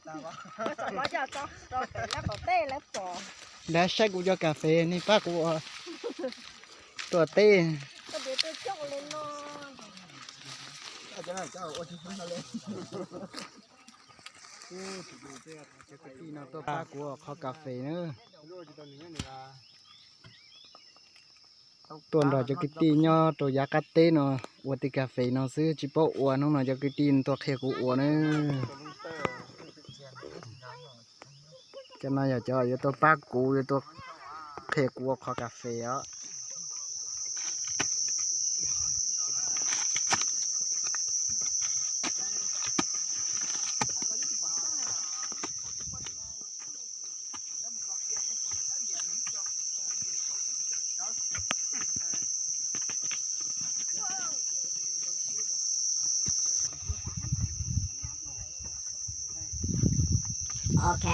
Lawv saib kuv cov kas fes, nej pab kuv ua tuaj teb. Cov kwv tij no tuaj pab kuv ua qhov kas fes na. Tuaj nrog cov kwv tij nyob rau yav qab teb no ua tej kas fes no xwb, tsis paub ua, hnub no cov kwv tij tuaj qhia kuv ua na. Cov no yog cov yuav tuaj pab kuv, yuav tuaj qhia kuv ua qhov kas fes os. Ok.